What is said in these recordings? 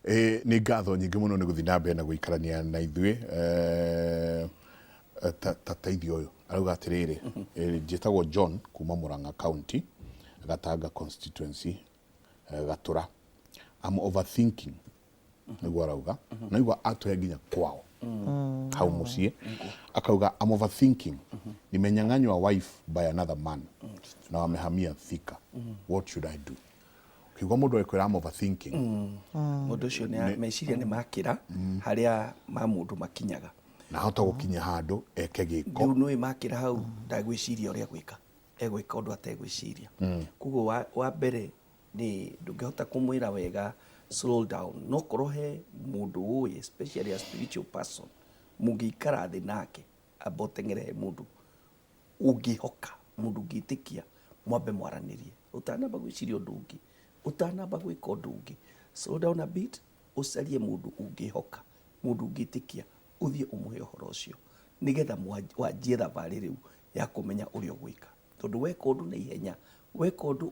Nĩ ngatho nyingĩ mũno nĩ gũthiĩ na mbere na gũikarania na ithuĩ. Ta teithio ũyũ arauga atĩrĩrĩ, njĩtagwo John kuma Murang'a County, Gatanga constituency, Gatura. I'm overthinking, nĩguo arauga. Naigua atũhe nginya kwao hau mũciĩ, akauga, "I'm overthinking, nimenyang'anywa wife by another man na wamehamia Thika. What should I do?" Ũkĩigua mũndũ agĩkwĩra, "I'm overthinking," mũndũ ũcio nĩ meciria nĩ makĩra harĩa ma mũndũ makinyaga. Na ahota gũkinya handũ eke gĩko. Rĩu nĩũĩ makĩra hau, ndagwĩciria ũrĩa gwĩka, egwĩka ũndũ ategwĩciria. Koguo wa mbere nĩ ndũngĩhota kũmwĩra wega slow down, no korwo he mũndũ ũĩ, especially a spiritual person mũngĩikara thĩ nake, amba ũteng'ere he mũndũ ũngĩhoka, mũndũ ũngĩtĩkia, mwambe mwaranĩrie ũtanamba gwĩciria ũndũ ũngĩ, ũtanamba gwĩka ũndũ ũngĩ. Slow down a bit, ũcarie mũndũ ũngĩhoka, mũndũ ũngĩtĩkia, ũthiĩ ũmũhe ũhoro ũcio nĩgetha wanjie thabarĩ rĩu ya kũmenya ũrĩa ũgwĩka, tondũ weka ũndũ na ihenya, weka ũndũ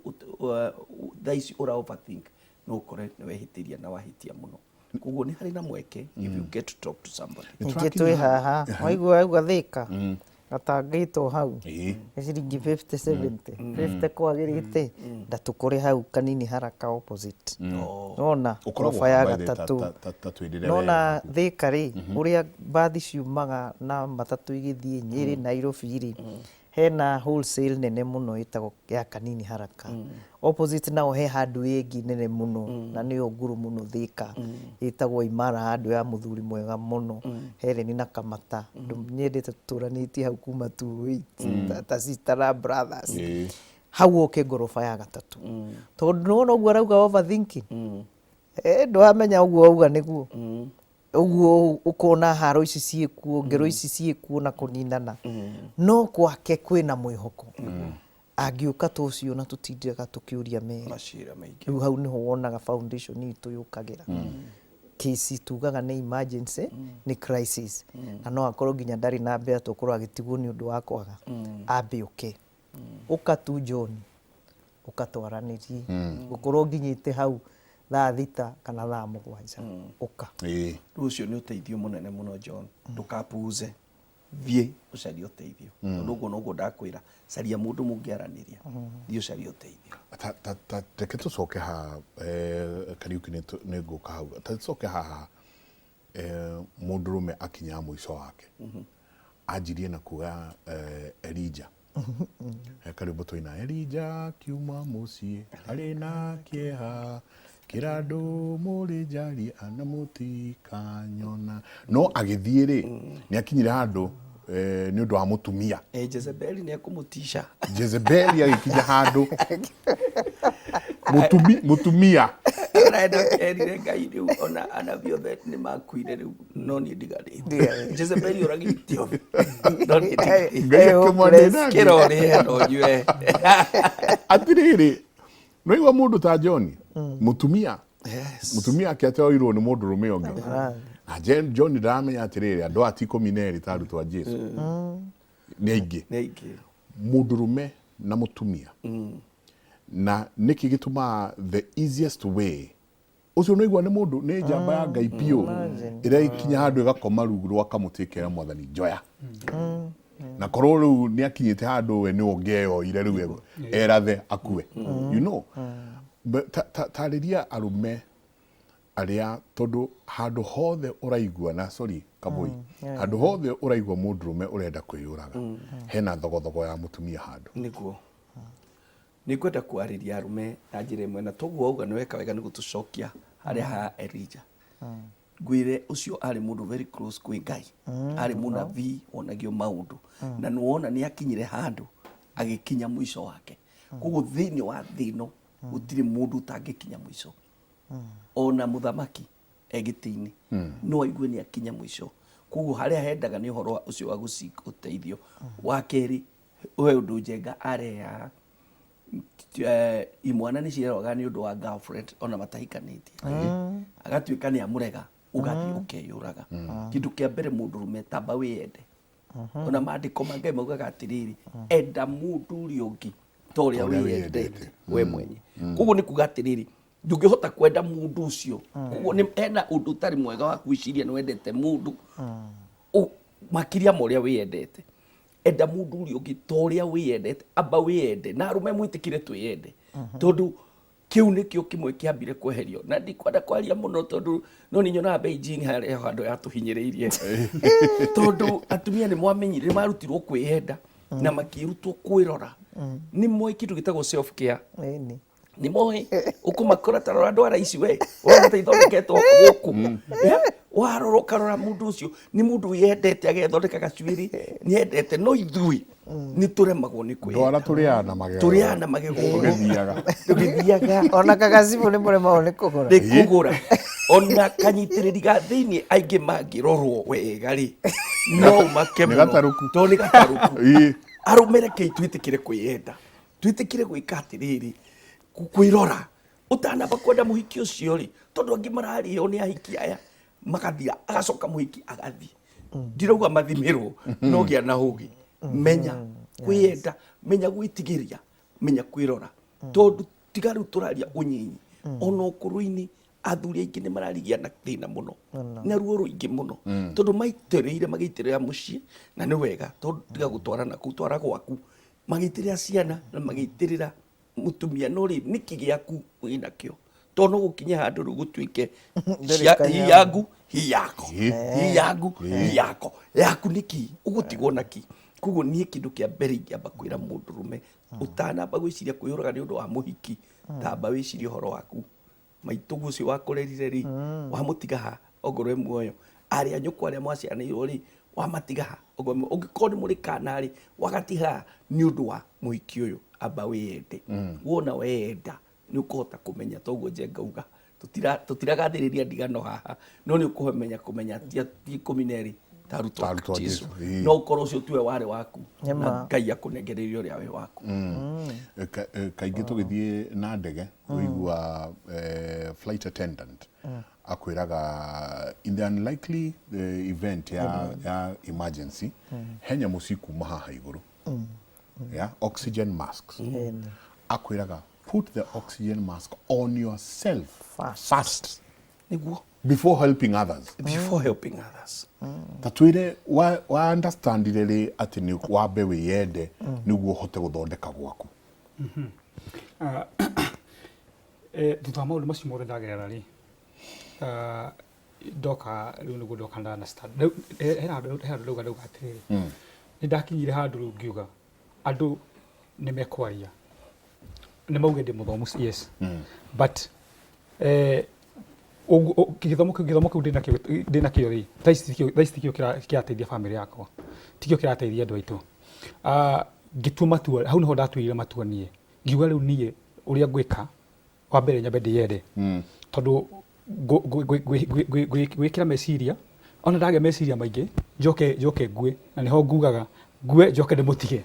thaa ici ũra overthink, no ũkore nĩ wehĩtĩria na wahĩtia mũno. Koguo nĩ harĩ na mweke if you get to talk to somebody. Nĩ Ningĩ tũrakinya twĩ haha waigua waigua Thĩka gatangĩtwo hau nĩ ciringi 50, 70, 50 kwagĩrĩte ndatũkore hau kanini haraka opposite nona Ũkoragwo ngoroba ya by the way, gatatũ. ta twĩrĩre Nona wega. Thĩka rĩ, ũrĩa mbathi ciumaga na matatũ igĩthiĩ Nyĩrĩ, Nairobi rĩ, hena wholesale nene mũno ĩtagwo ya kanini haraka. Opposite nao he handũ ĩngĩ nene mũno na nĩyo ngũrũ mũno Thĩka, ĩtagwo Imara, handũ ya mũthuri mwega mũno Helen na Kamata, andũ nyendete tũtũranĩtie hau kuma 2008 ta sister na brothers. Hau oke ngoroba ya gatatũ, tondũ nĩwona ũguo arauga overthinking. Ndwamenya ũguo auga nĩguo ũguo ũkona haro ici ciĩkuo, ngero ici ciĩkuo na kũninana, no kwake kwĩna mwĩhoko angĩũka ta ũcio na tũtindaga tũkĩũria merĩ. Macira maingĩ. Rĩu hau nĩho wonaga foundation itũ yũkagĩra. Kesi tugaga nĩ emergency, nĩ crisis, na no akorwo nginya ndarĩ na mbea, tũkorwo agĩtigwo nĩ ũndũ wa kwaga ambe ũke. Ũka tu John, ũkatwaranĩrie gũkorwo nginyĩte hau thaa 6 kana thaa 7, ũka. Rĩu ũcio nĩ ũteithio mũnene mũno, John. Ndũkapuuze, thiĩ ũcarie ũteithio, tondũ ũguo noguo ndakwĩra, caria mũndũ mũngĩaranĩria, thiĩ ũcarie ũteithio. Ta reke tũcoke ha Kariũki, nĩ ngũka hau. Ta tũcoke haha, mũndũrũme akinyaga mũico wake anjirie na kuga Elija, he karwĩmbo twaina, Elija akiuma mũciĩ arĩ na kĩeha, kĩra andũ mũrĩ njarie ana mũtikanyona, no agĩthiĩ rĩ, nĩ akinyire handũ nĩ ũndũ wa mũtumia. Jezebeli nĩ ekũmũtisha. Jezebeli agĩkinya handũ mũtumia Arenda erire Ngai, rĩu ona anabii othe nĩ makuire, rĩu no niĩ ndigarĩte. Jezebeli oragĩte othe, no niĩ ndigarĩte. Ngai akĩmwanĩra Kĩra ũrĩe no nyue. Atirĩrĩ, no igua mũndũ ta John, mũtumia mũtumia ake ateoirwo nĩ mũndũ rũme ũngĩ, na John ndaramenya atĩrĩrĩ, andũ aya ti 12 ta arutwo a Jesu, nĩ aingĩ. Nĩ aingĩ. Mũndũrũme na mũtumia, na nĩkĩ gĩtũmaga the easiest way ũcio no igua nĩ mũndũ nĩ njamba ya Ngai biũ ĩrĩa ikinya handũ ĩgakoma rungu rwa kamũtĩ ĩkera Mwathani njoya, na korwo rĩu nĩ akinyĩte handũ we nĩ ũngĩeyoire rĩu erathe akue. But tarĩria arũme arĩa, tondũ handũ hothe ũraigua na sorry Kaboi, handũ hothe ũraigua mũndũrũme ũrenda kwĩyũraga, hena thogothogo ya mũtumia handũ. Nĩguo nĩ ngwenda kwarĩria arũme na njĩra ĩmwe, na toguo wauga nĩ weka wega nĩ gũtũcokia harĩa ha Elija. Ngwĩre ũcio arĩ mũndũ very close kwĩ Ngai, arĩ mũnabii wonagio maũndũ, na nĩwona nĩ akinyire handũ agĩkinya mũico wake. Koguo thĩinĩ wa thĩ ĩno gũtirĩ mũndũ ũtangĩkinya mũico, ona mũthamaki e gĩtĩ-inĩ no aigue nĩ akinya mũico. Koguo harĩa hendaga nĩ ũhoro ũcio wa gũseek ũteithio. Wa kerĩ, we ũndũ Njenga arehe haha, imwana nĩ cireroga nĩ ũndũ wa girlfriend ona matahikanĩtie, agatuĩka nĩ amũrega, ũgathiĩ ũkeyũraga. Kĩndũ kĩa mbere, mũndũrũme, tamba wĩyende. Ona maandĩko ma Ngai maugaga atĩrĩrĩ, enda mũndũ ũrĩa ũngĩ ta ũrĩa ũrĩa wĩyendete wĩyendete. We mwenye. Koguo nĩ kuga atĩrĩrĩ, Ndũngĩhota kwenda mũndũ ũcio. Koguo hena ũndũ ũtarĩ mwega wa gwĩciria nĩ wendete mũndũ makĩria ma ũrĩa wĩyendete. Enda mũndũ ũrĩa ũngĩ ta ũrĩa wĩyendete, amba wĩyende. Na arũme mwĩtĩkĩre twĩyende, tondũ kĩu nĩkĩo kĩmwe kĩambire kweherio. Na ndikwenda kwaria mũno, tondũ no nĩ nyonaga Beijing harĩa handũ yatũhinyĩrĩirie, tondũ atumia nĩ mwamenyire, nĩ marutirwo kwĩyenda na makĩrutwo kwĩrora. Nĩ moĩ kĩndũ gĩtagwo self care. Nĩ moĩ ũkũmakora. Ta rora ndwara ici we ũrona ta ithondeketwo gũkũ. Warora ũkarora mũndũ ũcio nĩ mũndũ wĩyendete, agethondeka gacuĩrĩ, nĩendete. No ithuĩ nĩ tũremagwo nĩ kwĩyenda. Ndwara tũrĩaga na magego. Tũrĩaga na magego. Tũgĩthiaga. Tũgĩthiaga. Ona kagacibũ nĩ mũremagwo nĩ kũgũra. Nĩ kũgũra ona kanyitĩrĩri ga thĩiniĩ. Aingĩ mangĩrorwo wega rĩ, no ũmake Nĩ mũno. gatarũku. Tondũ nĩ gatarũku. Arũme, rekei twĩtĩkĩre kwĩyenda, twĩtĩkĩre gwĩka atĩrĩrĩ, kwĩrora ũtanamba kwenda mũhiki ũcio rĩ, tondũ angĩ mararĩo nĩ ahiki aya magathira, agacoka mũhiki agathiĩ. Ndirauga mathimĩrwo, no gĩa na ũgĩ, menya kwĩyenda, menya gwĩtigĩria, menya kwĩrora, tondũ tiga rĩu tũraria ũnyinyi, ona ũkũrũ-inĩ athuri aingĩ nĩ mararigia na thĩna mũno na ruo rũingĩ mũno, tondũ maitĩrĩire, magĩitĩrĩra mũciĩ. Na nĩ wega, tondũ tiga gũtwarana kũu, twara gwaku, magĩitĩrĩra ciana na magĩitĩrĩra mũtumia. No rĩ, nĩkĩ gĩaku wĩnakĩo? Tondũ no gũkinye handũ rĩu gũtuĩke Ndũrĩ hi kanyamũ. yangu hi yako, hi yangu hi yako, yaku nĩkĩ ũgũtigwo na ki? Koguo niĩ kĩndũ kĩa mbere ingĩamba kwĩra mũndũrũme, ũtanamba gwĩciria kwĩyũraga nĩ ũndũ wa mũhiki, tamba wĩcirie ũhoro waku. Maitũguo ũcio wakũrerire rĩ, wamũtiga ha ongorwo e muoyo? Arĩ a nyũkwa arĩa mwacianĩirwo rĩ, wamatiga ha ongorwo e muoyo? Ũngĩkorwo nĩ mũrĩ kana rĩ, wagatiga ha nĩ ũndũ wa mũhiki ũyũ? Amba wĩyende. Wona weyenda, nĩ ũkũhota kũmenya. Toguo Njenga uga, tũtiragathĩrĩria ndigano haha, no nĩ ũkũmenya kũmenya ti 12 ta arutwo Ta arutwo a Jesũ. Jesũ, ĩĩ. No ũkorwo ũcio tiwe warĩ waku, na Nĩma. Ngai akũnengereire ũrĩa wĩ waku. Kaingĩ tũgĩthiĩ na ndege, ũigua flight attendant akwĩraga in the unlikely event ya emergency, he nyamũ cikuma haha igũrũ ya oxygen masks. Akwĩraga put the oxygen mask on yourself First. first Nĩguo. Before helping others. Before helping others. Ta twĩre wa understandire rĩ atĩ nĩ wambe wĩyende nĩguo ũhote gũthondeka gwaku? Thutha wa maũndũ macio mothe ndagerera rĩ, ndoka rĩu nĩguo ndoka nda understand. Rĩu, he handũ ndauga atĩrĩrĩ, nĩ ndakinyire handũ rĩu ngiuga andũ nĩ mekwaria, nĩ mauge ndĩ mũthomu, yes, but gĩthomo kĩu ndĩnakĩo rĩ, thaa ici tikĩo kĩrateithia family yakwa, tikĩo kĩrateithia andũ aitũ. Ngĩtua matua, hau nĩho ndatuire matua niĩ, ngiuga rĩu niĩ ũrĩa ngwĩka, wa mbere nyambe ndĩyende, tondũ gwĩkĩra meciria, ona ndagĩa meciria maingĩ, njoke ngue, na nĩho ngugaga ngue, njoke ndĩmũtige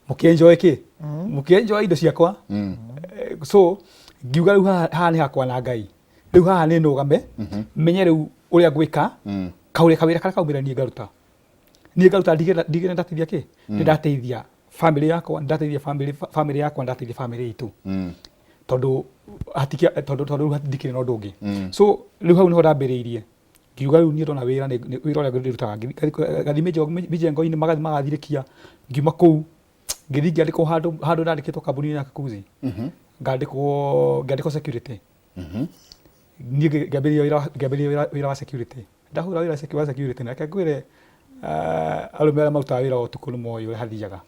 mũkĩenjoy kĩ, mũkĩenjoy indo ciakwa. So ngiuga rĩu haha nĩ hakwa na Ngai, rĩu haha nĩ nũgame, menye rĩu ũrĩa ngwĩka, kaũrĩa kawĩra karĩa kaumĩra niĩ ngaruta, niĩ ngaruta, ndigĩre ndateithia kĩ, nĩ ndateithia family yakwa, nĩ ndateithia family yakwa, nĩ ndateithia family itũ, tondũ hatikia tondũ rĩu ndikĩrĩ na ũndũ ũngĩ. So rĩu hau nĩho ndambĩrĩirie, ngiuga rĩu niĩ ndona wĩra wĩra ũrĩa ndĩrutaga, ngathiĩ mĩjengo-inĩ, magathiĩ magathirĩkia. Ngiuma kũu ngĩthiĩ ngĩandĩkwo handũ ndandĩkĩtwo kambuni-inĩ ya Kakuzi, ngĩandĩkwo security. Niĩ ngĩambĩrĩria wĩra wa security. Ndahũra wĩra wa security, na reke ngwĩre, arũme arĩa marutaga wĩra wa ũtukũ nĩ moĩ ũrĩa hathiaga,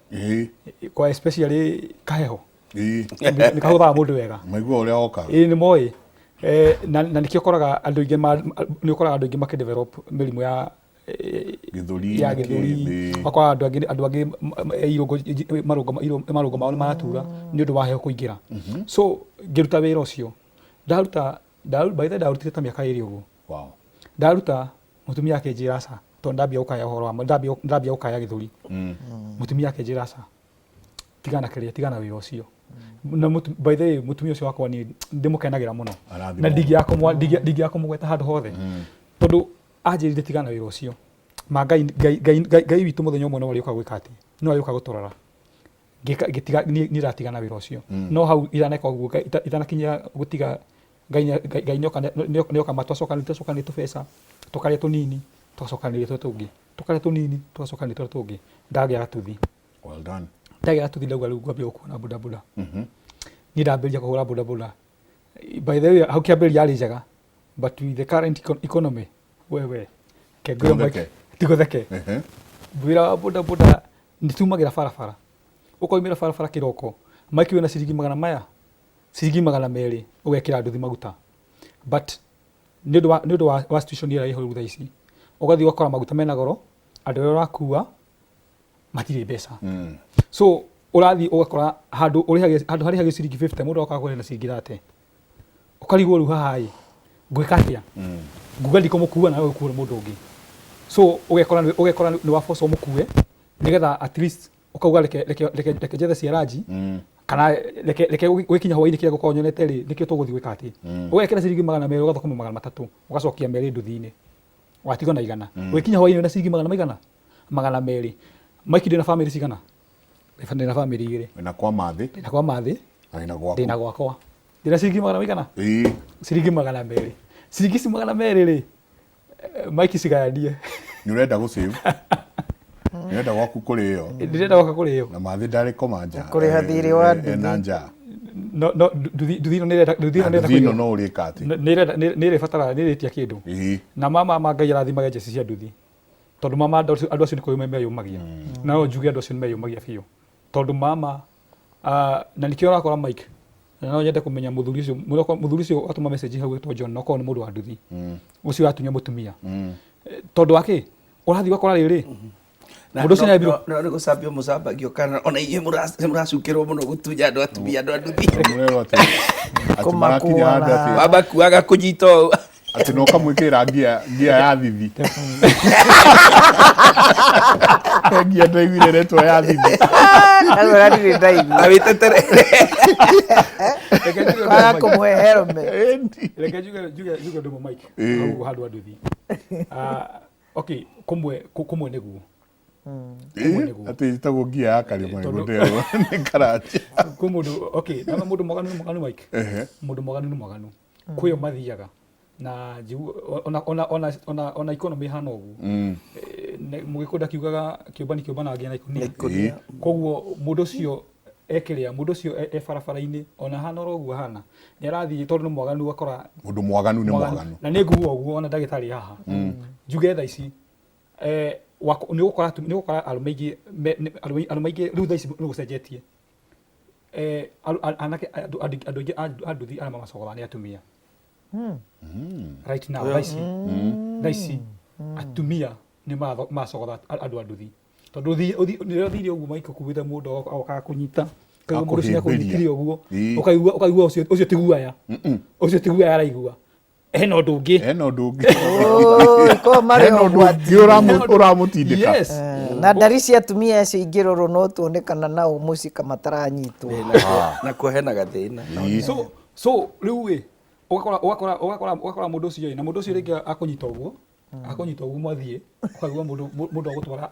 kwa especially kaheho, nĩ kahũthaga mũndũ wega. Maigua ũrĩa oka. Ĩĩ, nĩ moĩ. Na nĩkĩo ũkoraga andũ aingĩ nĩ ũkoraga andũ aingĩ makĩdevelop mĩrimũ ya Gĩthũri, ya nĩkĩ, gĩthũri. Ũgakora andũ angĩ irũngo marũngo mao nĩ maratura nĩ ũndũ wa heho kũingĩra. So ngĩruta wĩra ũcio, ndaruta by the way, ndarutire ta mĩaka 2 ũguo. Ndaruta, mũtumia akĩnjĩra aca, tondũ ndambia gũkaya ũhoro wa ndambia gũkaya gĩthũri, mũtumia akĩnjĩra aca, tigana kĩrĩa, tigana wĩra ũcio. Na by the way, mũtumia ũcio wakwa niĩ ndĩmũkenagĩra mũno. Arathimwo. Na ndingĩaga kũmũgweta handũ hothe, tondũ anjĩrire tigana wĩra ũcio. Ma Ngai, Ngai, Ngai, Ngai, Ngai witũ mũthenya ũmwe no arĩũka gwĩka atĩ no arĩũka gũtũrora. Ngĩka, ngĩtiga, niĩ ndatigana wĩra ũcio. No hau itaneka ũguo, itanakinyia gũtiga. Ngai Ngai nĩoka matwacokanĩria tũbeca, tũkarĩa tũnini, tũgacokanĩrĩria tũrĩa tũngĩ, tũkarĩa tũnini, tũgacokanĩrĩria tũrĩa tũngĩ, ndagĩa gatuthi. Well done. Ndagĩa gatuthi ndauga rĩu ngwambia gũkua na bodaboda. Niĩ ndambĩrĩria kũhũra bodaboda. By the way, hau kĩambĩrĩria yarĩ njega, but with the current economy, wewe, reke ngwĩre Tigũtheke. Tigũtheke. Wĩra wa bodaboda nĩ tumagĩra barabara. Ũkoimĩra barabara kĩroko, Mike wĩna ciringi magana maya, ciringi 200 ũgekĩra nduthi maguta. But nĩ ũndũ wa nĩ ũndũ wa situation ĩrĩa ĩho rĩu thaa ici, ũgathiĩ ũgakora maguta mena goro, andũ arĩa ũrakua matirĩ mbeca. So ũrathiĩ ũgakora handũ ũrĩhagio handũ harĩhagio ciringi 50 mũndũ agoka kũrĩha na ciringi 30. Ũkarigwo rĩu haha ĩ, ngwĩka atĩa? Nguga ndikũmũkua na ũgĩkuo nĩ mũndũ ũngĩ. So ũgekora nĩ waboco ũmũkue nĩgetha at least ũkauga reke reke reke reke njethe cia ranji kana reke reke gũgĩkinya hwainĩ kĩrĩa ngũkorwo nyonete rĩ nĩkĩo tũgũthiĩ gwĩka atĩ. Ũgekĩra ciringi 200 ũgathũkũma 300 ũgacokia 2 nduthi-inĩ watigwo na 100. Ũgĩkinya hwainĩ wĩna ciringi magana maigana? 200. Mike ndĩna bamĩrĩ cigana? Ndĩna bamĩrĩ igĩrĩ. Wĩna kwa Mathĩ. Ndĩna kwa Mathĩ. Na wĩna gwaku. Ndĩna gwakwa. Ndĩna ciringi magana maigana? Ĩĩ. Ciringi 200. Ciringi ici 200 rĩ, Mike cigayanie. Nĩ ũrenda gũ save. Nĩ ũrenda gwaku kũrĩo. Ndĩrenda gwakwa kũrĩo. Na Mathĩ ndarĩkoma nja. Kũrĩha thirĩ wa nduthi. Ena nja. No, no, nduthi ĩno nĩ ĩrenda, nduthi ĩno nĩ ĩrenda Nduthi ĩno kũiga. no ũrĩka atĩ. Nĩ ĩrenda, nĩ ĩrĩbatara, nĩ ĩrĩtia kĩndũ. Ĩĩ. Na mama ma Ngai arathimage njeci cia nduthi. Tondũ mama andũ acio nĩ kwĩyũma meyũmagia. Na no njuge andũ acio nĩ meyũmagia biũ. Tondũ mama, na nĩkĩo ũrakora Mike, na no nyende kũmenya mũthuri ũcio, mũthuri ũcio atũma message hau etwo John, no korwo nĩ mũndũ wa nduthi. Ũcio watunya mũtumia. Tondũ wa kĩ? Ũrathiĩ ũgakora rĩrĩ, Na mũndũ ũcio no- nĩambirwo- no nĩ gũcambio mũcambagio kana ona inyuĩ nĩmũracukĩrwo mũno gũtunya andũ atumia andũ a nduthi. Mũrerwo atĩ marakinya handũ atĩ Mamakuaga kũnyita ũũ. Atĩ no kamwĩkĩra ngia ya thithi. He ngia ndaiguire ĩretwo ya thithi. Kagũra ndirĩ ndaigua. Na wĩtetere. Reke njuge ũndũ Kwaga Mike. kũmũhe helmet. Reke njuge ũndũ ũmwe Mike. Ĩĩ. Hau handũ ha nduthi. Okay, kũmwe nĩguo. Ĩĩ, atĩ ĩtagwo ngia ya karĩma Tondũ- nĩguo nderwo nĩ karanja. Kwĩ mũndũ, okay, na mũndũ mwaganu nĩ mwaganu Mike. Mũndũ mwaganu nĩ mwaganu. Kwĩyo mathiaga. Na njigu, ona economy ĩhana ũguo. Mũgĩkũyũ ndakiugaga kĩũmbani kĩũmbanaga nginya na ikũnia. Na ikũnia. Koguo mũndũ ũcio ekĩrĩa, mũndũ ũcio e barabara-inĩ, ona hana oro ũguo ahana, nĩ arathiĩ tondũ nĩ mwaganu akora Mũndũ mwaganu nĩ mwaganu. Na nĩ nguga ũguo ona ndagĩtarĩ haha. Njuge thaa ici, nĩ ũgũkora nĩ ũgũkora arũme aingĩ me-, nĩ, arũme, arũme aingĩ rĩu thaa ici nĩ gũcenjetie. Anake, andũ, andũ, andũ aingĩ a nduthi arĩa mamacogoraga nĩ atumia. Right now, thaa ici. Thaa ici, atumia nĩ maracogotha andũ a nduthi. Tondũ rĩrĩa ũthire ũguo Mike ũkuĩte mũndũ agokaga kũnyita. Ũkaigua mũndũ ũcio nĩakũnyitire ũguo. Ũkaigua ũcio ti guoya. Ũcio ti guoya araigua. Hena ũndũ ũngĩ. Hena ũndũ ũngĩ. Oi, ko marĩ Hena ũndũ ũgwati. ũngĩ ũramũtindĩka. Yes. Na ndari cia atumia acio ingĩrorwo no tuone kana nao mũciĩ kamataranyitwo. Nakuo hena gathĩna. So rĩu ĩ, ũgakora mũndũ ũcio ĩ, na mũndũ ũcio rĩngĩ akũnyita ũguo, akũnyita ũguo mwathiĩ, ũkaigua mũndũ agũtwara,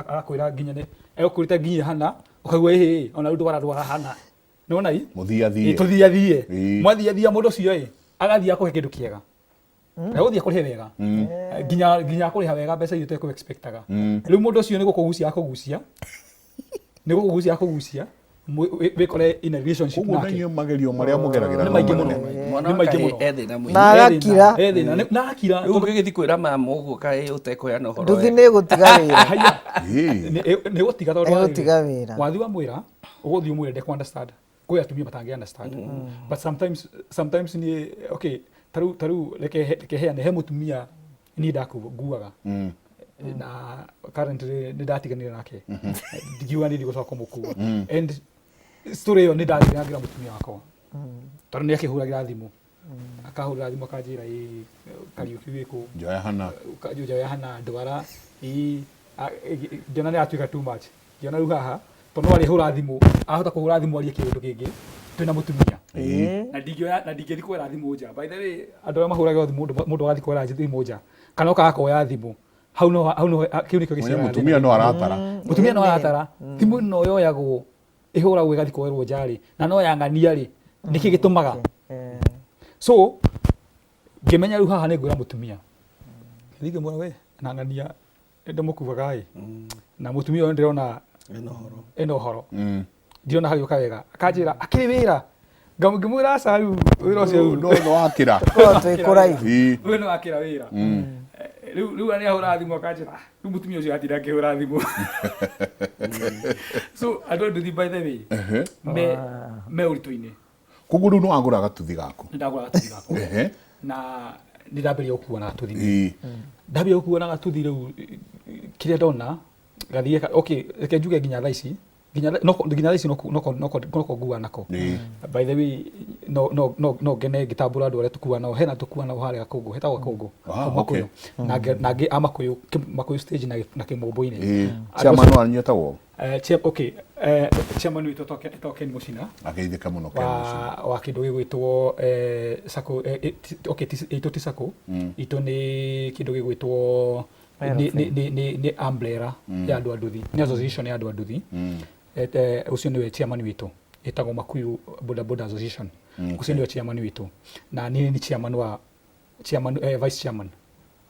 agakwĩra nginya nĩ, egũkwĩrĩte nginya hana, ũkaigua ĩhĩ, ona rĩu ndwara ndwara hana. Nĩwona ĩ? Mũthiathie. Ĩ, tũthiathie. Ĩ. Mwathiathia mũndũ ũcio ĩ, agathiĩ akũhe kĩndũ kĩega. Egũthiĩ akũrĩhe wega. Nginya akũrĩha wega mbeca iria ũtekũ expectaga. Rĩu mũndũ ũcio nĩ gũkũgucia akũgucia. Nĩ gũkũgucia akũgucia. Wĩkore in a relationship Koguo nake. na inyuĩ magerio marĩa mũgeragĩra Nĩ maingĩ no mũno. manene. Mwana Nĩ maingĩ wa mũno. kahĩĩ e thĩna mũingĩ. Na agakira. E thĩna. Na akira. Rĩu ũngĩgĩthiĩ kwĩra mama ũguo kaĩ ũtekũheana ũhoro Nduthi wega. nĩ ĩgũtiga wĩra. Haya. Ĩĩ. Nĩ ĩgũtiga tondũ wa Ĩgũtiga rĩrĩ. wĩra. Wathiĩ wamwĩra, ũgũthiĩ ũmwĩre ndekũ understand. Kwĩ atumia matangĩ understand. But sometimes niĩ, okay, tarĩu reke heane, he mũtumia niĩ ndakuaga. Na currently nĩ ndatiganire nake. Ndingiuga niĩ ndigũcoka kũmũkua. And story ĩyo nĩ ndathire ngĩra mũtumia wakwa. Tondũ nĩ akĩhũragĩra thimũ. Akahũrĩra thimũ akanjĩra, ĩ, Kariũki wĩ kũ? Njoya hana. Njoya hana, ndwara. Ĩ, ngĩona nĩ atuĩka too much. Ngĩona rĩu haha, tondũ no arĩhũra thimũ, ahota kũhũra thimũ arie kĩũndũ kĩngĩ, twĩna mũtumia. Na ndingĩoya, na ndingĩthiĩ kuoera thimũ nja. By the way, andũ arĩa mahũragĩrwo thimũ, mũndũ agathiĩ kuoera thimũ nja, kana ũkaga kuoya thimũ. Hau no, hau no, kĩu nĩkĩo Mwenye gĩciaraga mũtumia thĩna. no aratara. Mũtumia no aratara. Thimũ ĩno yoyagwo, ĩhũragwo ĩgathiĩ kuoerwo nja rĩ, na no yang'ania rĩ, nĩkĩ gĩtũmaga? So ngĩmenya rĩu haha nĩ ngwĩra mũtumia, ngĩthiĩ ngĩmwĩra, we na ng'ania ndĩmũkuaga ĩ, na mũtumia ũyũ ndĩrona Ena ũhoro. Ena ũhoro, ndirona hagĩũka wega. Akanjĩra akĩrĩ wĩra. Ngĩmwĩra aca, rĩu wĩra ũcio rĩu No no wakĩra. Korwo twĩ kũraihu. Rĩu nĩ wakĩra wĩra. Rĩu nĩ ahũra thimũ akanjĩra, "Ah, rĩu mũtumia ũcio atinda akĩhũra thimũ." So andũ a nduthi, by the way, me ũritũ-inĩ. Koguo rĩu nĩ wagũra gatuthi gaku? Nĩ ndagũra gatuthi gakwa. Na nĩ ndambĩrĩria gũkua na gatuthi. Ndambĩrĩria gũkua na gatuthi rĩu, kĩrĩa ndona gathiĩ okay, reke njuge nginya thaa ici, nginya thaa ici noko nguaga nako. By the way, no ngene ngĩtambũra andũ arĩa tũkuaga nao. Hena tũkuaga nao harĩa Gakũngũ, hetagwo Gakũngũ. Hau Makũyũ. Na angĩ a Makũyũ, Makũyũ stage na Kĩmũmbũ-inĩ. Andũ Chairman wanyu etagwo? Okay, chairman witũ etagwo Ken Mũcina. Ageithĩka mũno Ken Mũcina. Wa kĩndũ gĩgwĩtwo sacco, okay, itũ ti sacco, itũ nĩ kĩndũ gĩgwĩtwo nĩ umbrella ya andũ a nduthi, nĩ association ya andũ a nduthi. Ũcio nĩwe chairman witũ, ĩtagwo Makuyu Boda Boda Association. Ũcio nĩwe chairman witũ, na niĩ nĩ chairman wa chairman, vice chairman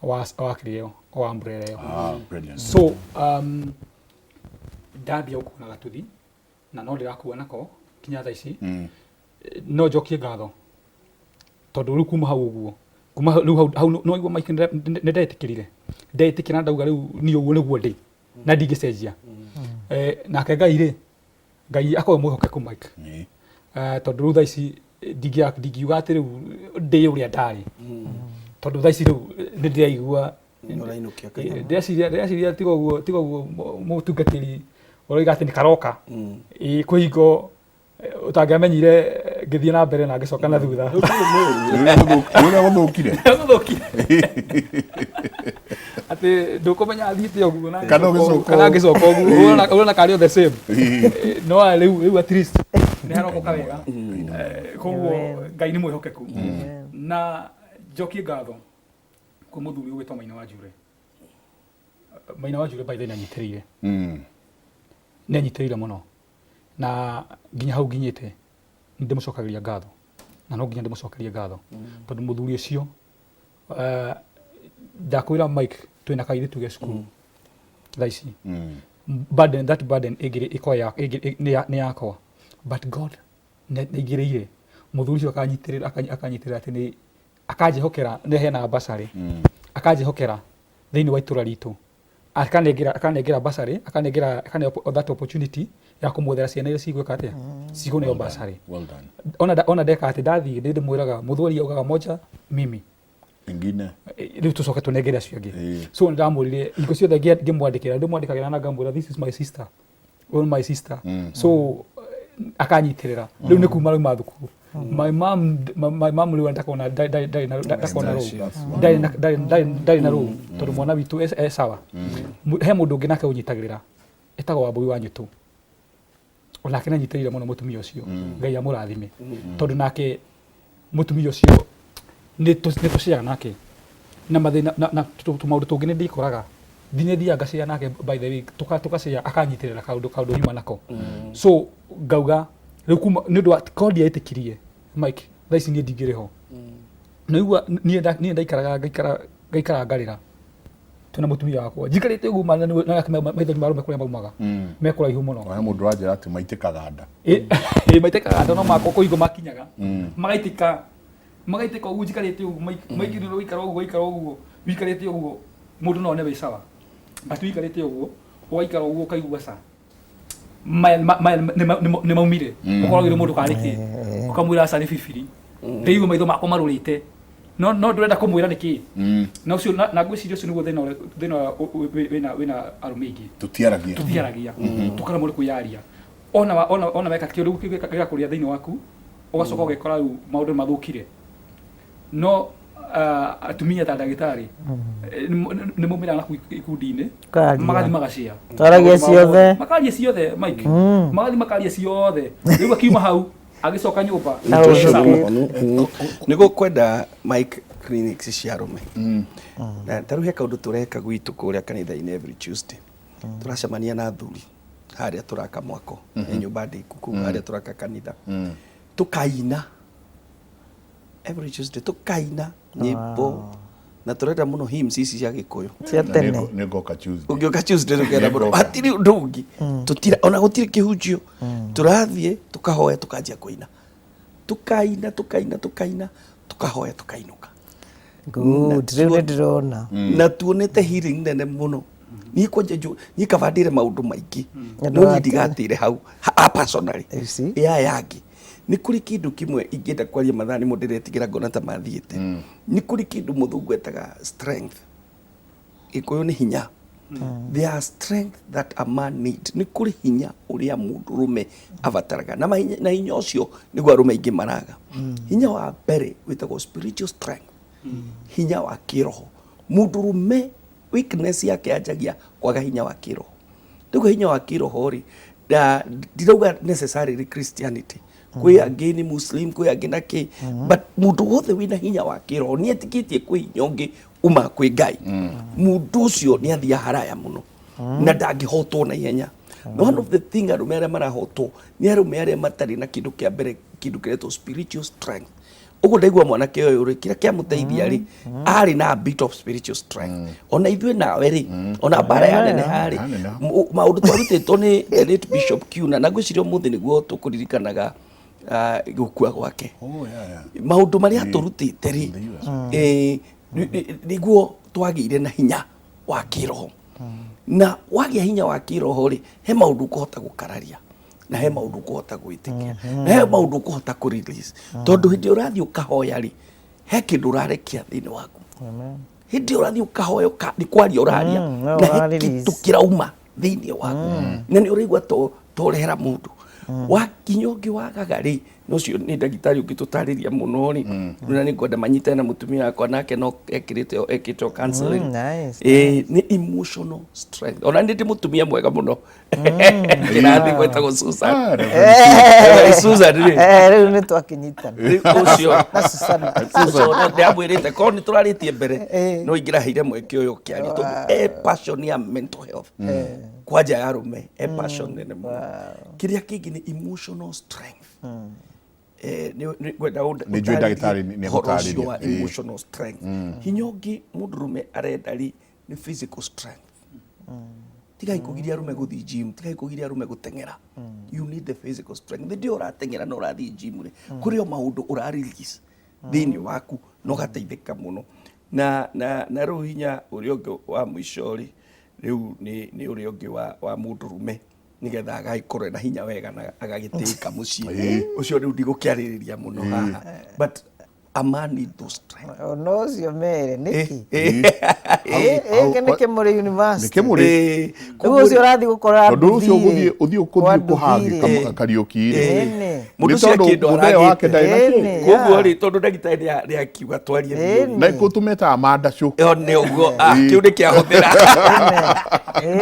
wa kĩrĩa ĩyo, wa umbrella ĩyo. Ah, brilliant. So ndambia gũkua na gatuthi na no ndĩrakua nako kinya thaa ici. No njokie ngatho tondũ rĩu kuma hau ũguo, kuma rĩu hau no igua Mike, nĩ ndetĩkĩrire, ndetĩkĩra, ndauga rĩu niĩ ũguo nĩguo ndĩ na ndingĩcenjia. Nake Ngai rĩ, Ngai akorwo mwĩhokeku, Mike. Tondũ rĩu thaa ici ndingiuga atĩ rĩu ndĩ ũrĩa ndarĩ, tondũ thaa ici rĩu nĩ ndĩraigua Nĩũrainũkia kanyamũ. Ndĩreciria tiga ũguo mũtungatĩri ũroiga atĩ nĩ karoka. Ĩ, kwĩ hingo ũtangĩamenyire ngĩthiĩ na mbere na ngĩcoka na thutha. Nĩ ũrĩa gũthũkire. Gũthũkire atĩ ndũkũmenya thiĩte ũguo na Kana ũgĩcoka kana ngĩcoka ũguo. Ũrona karĩ o the same. No rĩu at least nĩ harokoka wega. Koguo Ngai nĩ mwĩhokeku na njokie ngatho kwĩ mũthuri ũgwĩtwo Maina wa Njure. Maina wa Njure, by the way, nĩanyitĩrĩire, nĩanyitĩrĩire mũno na nginya hau nginyĩte nĩ ndĩmũcokagĩria ngatho na no nginya ndĩmũcokerie ngatho tondũ mũthuri ũcio, ndakwĩra Mike, twĩna kairĩtu ge cukuru thaa ici. Burden, that burden ĩngĩ ĩkorwo nĩ yakwa, but God nĩ aigĩrĩire mũthuri ũcio akanyitĩrĩra atĩ nĩ akanjĩhokera, nĩ heanaga bursary, akanjĩhokera thĩinĩ wa itũra ritũ, akanengera bursary, akanengera that opportunity ya kũmwethera ciana iria cigwĩka atĩa, cikũneo bursary. Well done. Ona ndeka atĩ ndathiĩ nĩ ndĩmwĩraga mũthuri augaga moja mimi Ingine. Rĩu tũcoke tũnengere acio angĩ. So nĩ ndamwĩrire hingo ciothe ngĩmwandĩkĩra, ndĩmwandĩkagĩra na ngamwĩra, "This is my sister, oh, my sister." So akanyitĩrĩra. Rĩu nĩ kuma rauma thukuru, my mom rĩu ndakona ndakona rũu ndarĩ na rũu tondũ mwana witũ e sawa. He mũndũ ũngĩ nake ũnyitagĩrĩra etagwo Wambũi wa Nyũtũ. Onake nĩ anyitĩrĩire mũno mũtumia ũcio. Ngai amũrathime tondũ nake mũtumia ũcio nĩ tũciaga nake na mathĩna na tũmaũndũ tũngĩ nĩ ndikoraga nginya thiaga ngacĩa nake. By the way, tũkacĩa, akanyitĩrĩra kaũndũ nyuma nako. So ngauga rĩu kuma nĩ ũndũ wa korwo ndietĩkirie Mike, thaa ici niĩ ndingĩrĩ ho. Naigua niĩ ndaikaraga ngaikara ngarĩra twĩna mũtumia wakwa njikarĩte ũguo maithori marũme kũrĩa maumaga me kũraihu mũno. He mũndũ ũranjĩra atĩ maitĩkaga nda. Ĩ, maitĩkaga nda no makwa kũhingo makinyaga magaitĩka ũguo njikarĩte ũguo. Mike, nĩ ũikara ũguo, waikara ũguo, wikarĩte ũguo, mũndũ no one wĩ sawa, but wikarĩte ũguo, ũgaikara ũguo ũkaigua ca maya nĩ maumire, ũkoragwo wĩra mũndũ karĩ kĩ, ũkamwĩra aca nĩ bibiri ndĩigua maitho makwa marũrĩte, no ndũrenda kũmwĩra nĩkĩ. Na ũcio na ngwĩciria ũcio nĩguo thĩna ũrĩa wĩna arũme aingĩ. Tũtiaragia. Tũtiaragia, tũkaremwo nĩ kwĩyaria. Ona weka kĩũndũ gĩgakũrĩa thĩinĩ waku, ũgacoka ũgekora rĩu maũndũ nĩ mathũkire. No atumia ta ndagĩtarĩ nĩ maumĩraga na kũu ikundi-inĩ. Karia. Magathiĩ magacia. Twaragia ciothe. Makaria ciothe, Mike. Magathiĩ makaria ciothe. Rĩu akiuma hau agĩcoka nyũmba. Ahũthũkĩte. Nĩ gũkwenda, Mike, clinics cia arũme. Na ta rĩu he kaũndũ tũreka gwitũ kũrĩa kanitha-inĩ. Every Tuesday tũracemania na athuri harĩa tũraka mwako, he nyũmba ndĩku kũu harĩa tũraka kanitha, tũkaina. Every Tuesday tũkaina nyĩmbo na tũrenda mũno hymns ici cia Gĩkũyũ. Cia Na tene. nĩ ngoka Tuesday. Ũngĩũka Tuesday tũkenda mũno. Nĩngoka. Hatirĩ ũndũ ũngĩ. Tũtira ona gũtirĩ kĩhunjio. Tũrathiĩ tũkahoya tũkanjia kũina. Tũkaina tũkaina tũkaina tũkahoya tũkainũka. Good. Rĩu nĩ ndĩrona. Na tuonete healing nene mũno. Niĩ kwanja niĩ kaba ndĩre maũndũ maingĩ. Nĩ No niĩ ũndũ wa ndigatĩre hau. Ha, personally. You see? Ya yangĩ. Nĩ kũrĩ kĩndũ kĩmwe ingĩenda kwaria mathaa nĩmo ndĩretigĩra ngona ta mathiĩte. Nĩ kũrĩ kĩndũ mũthũngũ etaga strength. Gĩkũyũ nĩ hinya. There are strength that a man need. Nĩ kũrĩ hinya ũrĩa mũndũrũme abataraga. Na mahinya, na hinya ũcio nĩguo arũme aingĩ maraga. Hinya wa mbere wĩtagwo spiritual strength. Hinya wa kĩroho. Mũndũrũme weakness yake yanjagia kwaga hinya wa kĩroho. Ndauga hinya wa kĩroho rĩ, ndirauga necessarily Christianity. Kwĩ angĩ nĩ Muslim, kwĩ angĩ na kĩ. But mũndũ wothe wĩna hinya wa kĩroho nĩ etĩkĩtie kwĩ hinya ũngĩ uma kwĩ Ngai. Mũndũ ũcio nĩ athiaga haraya mũno na ndangĩhotwo na ihenya. One of the thing arũme arĩa marahotwo nĩ arũme arĩa matarĩ na kĩndũ kĩa mbere, kĩndũ kĩretwo spiritual strength. Ũguo ndaigua mwanake ũyũ rĩ, kĩrĩa kĩamũteithia rĩ, arĩ na a bit of spiritual strength. Ona ithuĩ nawe rĩ, ona mbara ya neneha rĩ, Yaneneha. Maũndũ twarutĩtwo nĩ the late Bishop Kiuna, na ngwĩciria ũmũthĩ nĩguo tũkũririkanaga gũkua gwake. Oh, yeah, yeah. Maũndũ marĩa atũrutĩte rĩ, In the US. Nĩguo twagĩire na hinya wa kĩroho. Na wagĩa hinya wa kĩroho rĩ, he maũndũ ũkũhota gũkararia, na he maũndũ ũkũhota gwĩtĩkia, na he maũndũ ũkũhota kũ release. Tondũ hĩndĩ ĩrĩa ũrathiĩ ũkahoya rĩ, he kĩndũ ũrarekia thĩinĩ waku. Hĩndĩ ĩyo ũrathiĩ ũkahoya nĩ kwaria ũraria, No na he ũra release. kĩndũ kĩrauma thĩinĩ waku. Na nĩ ũraigua torehera mũndũ. Wakinya ũngĩ wagaga rĩ, na ũcio nĩ ndagĩtarĩ ũngĩtũtarĩria mũno rĩ, na nĩ ngwenda manyitane na mũtumia wakwa nake no ekĩte o counseling. Nice, Nĩ emotional strength. Ona nĩ ndĩ mũtumia mwega mũno. Kĩrathi gwĩtagwo Susan. Ah, Reverend Susan rĩ. Rĩu nĩ twakĩnyitana. Rĩu ũcio Na Susana. ũcio ndamwĩrĩte korwo nĩ tũrarĩtie mbere no ingĩraheire mweke ũyũ ũkĩaria tondũ e passion ya mental health kwanja ya arũme e passion nene mũno. Kĩrĩa kĩngĩ nĩ emotional strength. Ngwenda Nĩ njũĩ ndagĩtarĩ nĩ ũhoro ũcio egũtarĩria. wa emotional strength. Hinya ũngĩ mũndũrũme arenda rĩ nĩ physical strength. Tigai kũgiria arũme gũthiĩ gym, tigai kũgiria arũme gũteng'era. You need the physical strength. Hĩndĩ ĩyo ũrateng'era na ũrathiĩ gym rĩ, kũrĩ o maũndũ ũra release thĩinĩ waku na ũgateithĩka mũno. Na rĩu hinya ũrĩa ũngĩ wa mũico rĩ, rĩu nĩ ũrĩa ũngĩ wa mũndũrũme nĩgetha agagĩkorwo na hinya wega na agagĩtĩĩka mũciĩ. Ũcio rĩu ndigũkĩarĩrĩria mũno haha. But a man need those strength. Ona ũcio mere nĩkĩ? Hau- Nĩkĩ mũrĩ university? Nĩkĩ mũrĩ? Rĩu ũcio ũrathiĩ gũkora Tondũ ũcio nduthi-rĩ, ũgũthiĩ ũthiĩ kwa kũthiĩ kũhagi nduthi-rĩ. Kariũki rĩ. Ĩni. Mũndũ Nĩ ũcio tondũ kĩndũ mũthee wake aragĩte. ndarĩ na kĩ. Ĩni. Koguo rĩ, tondũ ndagĩtarĩ nĩ akiuga twarie Ĩni. Na kũ tũmetaga mandacũ. Ĩyo nĩ ũguo, kĩu nĩ kĩahũthĩra.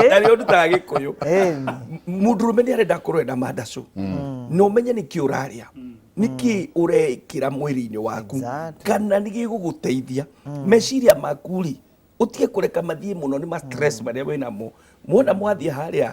Na nĩ ũndutaga Gĩkũyũ. Ĩni. Mũndũrũme nĩ arenda akorwo ena mandacũ. Na ũmenye nĩkĩ ũrarĩa. Nĩkĩ ũrekĩra mwĩrĩ-inĩ waku. Exactly. Kana nĩ gĩgũgũteithia. Meciria maku rĩ, ũtige kũreka mathiĩ mũno nĩ ma stress marĩa wĩnamo. Mwona mwathiĩ harĩa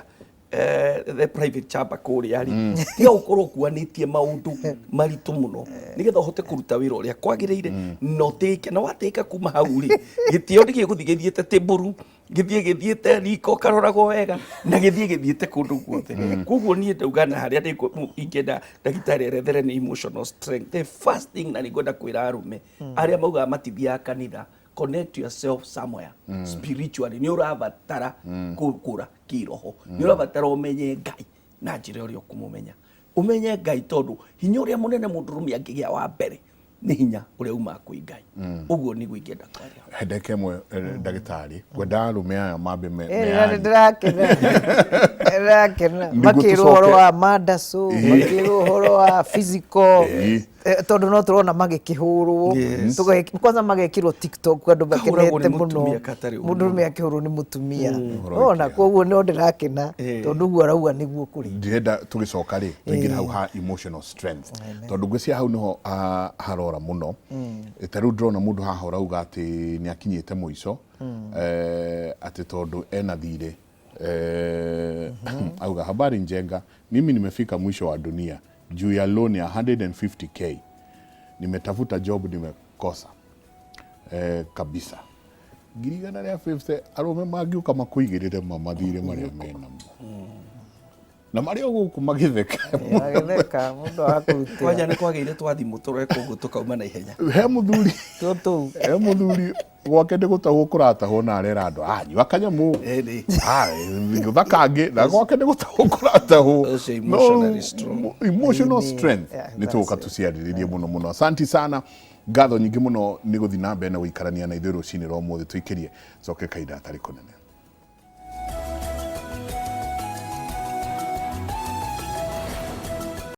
the private chamber kũrĩa rĩ, tiga gũkorwo ũkuanĩtie maũndũ maritũ mũno nĩgetha ũhote kũruta wĩra ũrĩa kwagĩrĩire na ũtĩĩke. Na watĩĩka kuma hau rĩ, gĩtĩo nĩ gĩgũthiĩ gĩthiĩte tĩmbũru, gĩthiĩ gĩthiĩte riko ũkaroragwo wega, na gĩthiĩ gĩthiĩte kũndũ guothe. Koguo niĩ ndauga na harĩa ingĩenda ndagĩtarĩ erethere nĩ emotional strength. The first thing na nĩngwenda kwĩra arũme arĩa maugaga matithiaga kanitha, connect yourself somewhere spiritually. Nĩ ũrabatara gũkũra kĩroho, nĩ ũrabatara ũmenye Ngai na njĩra ĩrĩa ũkũmũmenya. Ũmenye Ngai tondũ hinya ũrĩa mũnene mũndũrũme angĩgĩa wa mbere nĩ hinya ũrĩa umaga kwĩ Ngai. Ũguo nĩguo ingĩenda kwaria. He ndagĩka ĩmwe, ndagĩtarĩ, ngwenda arũme aya mambe Na nĩ meyarie. ndĩrakena. Ndĩrakena. Nĩguo Makĩrwo tũcoke. ũhoro wa mandacũ, makĩrwo ũhoro wa physical. Tondũ no tũrona magĩkĩhũrwo. Kwanza magekĩrwo TikTok andũ Kahũragwo makenete nĩ mũno. mũtumia katarĩ ũru. Mũndũrũme akĩhũrwo nĩ mũtumia. Ũhoro Ona wĩkĩra. koguo no ndĩrakena tondũ ũguo arauga nĩguo kũrĩ. Ndĩrenda tũgĩcoka rĩ, tũingĩre hau ha emotional strength. Tondũ ngwĩciria hau nĩho harora mũno. Ta rĩu ndĩrona mũndũ haha ũrauga atĩ nĩ akinyĩte mũico, atĩ tondũ ena thirĩ. Auga habari Njenga, mimi nimefika mwisho wa dunia juu ya loan ya 150k. Nimetafuta job, nimekosa kabisa. 150,000 arũme mangĩũka makũigĩrĩre ma mathirĩ marĩa menamo na marĩ o gũkũ magĩtheka. Agĩtheka mũndũ agakũrutĩra. Kwanja nĩ kwagĩire twathimũ tũrekwo ũguo tũkauma na ihenya. He mũthuri Tuo tũu. He mũthuri gwake nĩ gũtahwo kũratahwo na arera andũ, "Ah, nyua kanyamũ." Ĩni. "Ah, gũtha kangĩ," na gwake nĩ gũtahwo kũratahwo. Ũcio emotionally strong. Emotional Ĩni. strength. Yeah, nĩ that's tũgũka it. tũciarĩrĩrie mũno mũno. Asanti sana, ngatho nyingĩ mũno nĩ gũthiĩ na mbere na gũikarania na ithuĩ rũcinĩ rwa ũmũthĩ. Tũikĩrie coke kahinda gatarĩ kũnene.